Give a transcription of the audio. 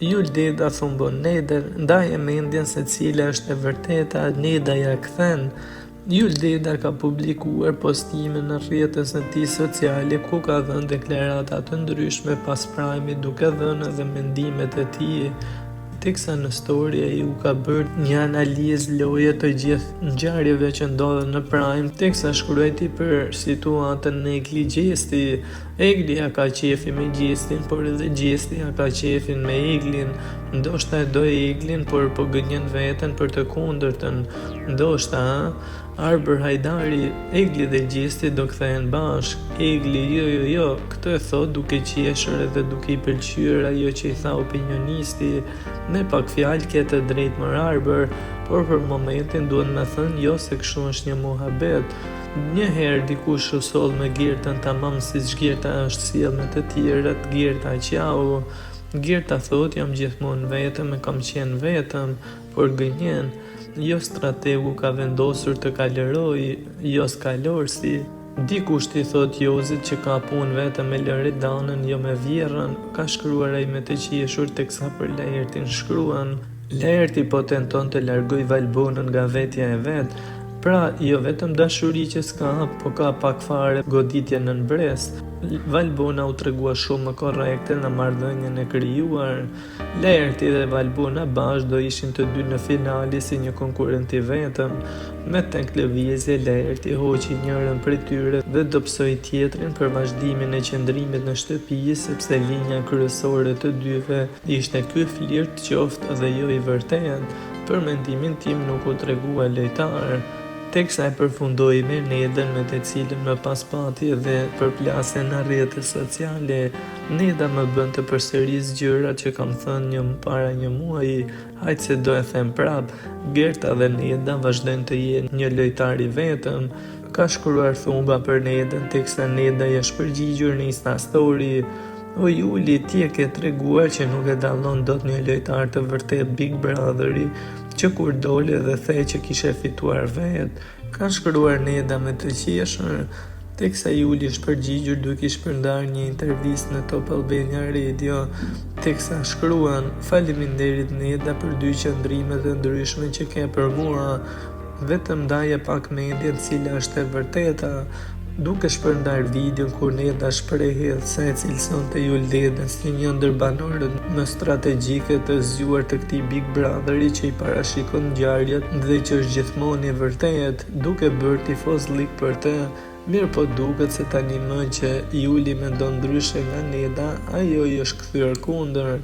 Jul Deda thumbon Nedën, ndaje mendjen se cila është e vërteta, Neda ia kthen. Jul Deda ka publikuar postime në rrjetet e tij sociale ku ka dhënë deklarata të ndryshme pas Prime-it duke dhënë edhe mendimet e tij. Teksa në story ai u ka bërë një analizë loje të gjithë ngjarjeve që ndodhën në Prime, teksa shkruajti për situatën Egli Gjesti. Egli ja ka qefin me Gjestin, por edhe Gjesti ja ka qefin me Eglin. Ndoshta e do Eglin, por po gënjen veten për të kundërtën. Ndoshta, ë? Arbër Hajdari, Egli dhe Gjesti do kthehen bashkë. Egli, jo, jo, jo, këtë e thotë duke qeshur edhe duke i pëlqyer ajo që i tha opinionisti. Me pak fjalë ke të drejtë mor Arbër, por për momentin duhet me thënë jo se kështu është një muhabet. Një herë dikush u soll me Gertën tamam siç Gerta është sjellë me të tjerët, Gerta qau. Gerta thotë jam gjithmonë vetëm e kam qenë vetëm, por gënjen. Jo strategu ka vendosur të kalërojë, jo kalorësi. Dikush t'i thotë Jozit që ka punë vetëm me Loredanën, jo me vjehrrën, ka shkruar ai me të qeshur teksa për Laertin shkruan. Laerti po tenton të largojë Valbonën nga vetja e vet. Pra, jo vetëm dashuri që s'ka, po ka pak fare goditje nën brez. Valbona u tregua shumë më korrekte në marrëdhënien e krijuar. Laerti dhe Valbona bashkë do ishin të dy në finale si një konkurrent i vetëm. Me tek lëvizje, Laerti hoqi njërën prej tyre dhe dobësoi tjetrën për vazhdimin e qëndrimit në shtëpi, sepse linja kryesore e të dyve Ishte ky flirt qoftë dhe jo i vërtetë, për mendimin tim nuk u tregua lojtar. Teksa e përfundoi me Nedën me të cilën më pas pati edhe përplasje në rrjete sociale, Neda më bën të përsëris gjërat që kam thënë një para një muaji, hajt se do e them prapë, Gerta dhe Neda vazhdojnë të jenë një lojtar i vetëm, ka shkruar Thumba për Nedën teksa Neda i është përgjigjur në Instastory. O Juli, ti e ke treguar që nuk e dallon dot një lojtar të vërtetë Big Brotheri, që kur dole dhe the që kishe fituar vetë, ka shkruar Neda me të qeshur, teksa Juli është përgjigjur duke i shpërndarë një intervistë në Top Albania Radio, teksa shkruan, Faleminderit Neda për dy qëndrimet e ndryshme që ke për mua. Vetëm ndaje pak mendjen cila është e vërteta, duke shpërndarë videon ku Neda shprehej se e cilësonte Jul Dedën si një ndër banorët më strategjikë e të zgjuar të këtij Big Brotheri që i parashikon ngjarjet dhe që është gjithmonë i vërtetë, duke bërë tifozllik për të, mirëpo duket se tani më që Juli mendon ndryshe nga Neda, ajo i është kthyer kundër.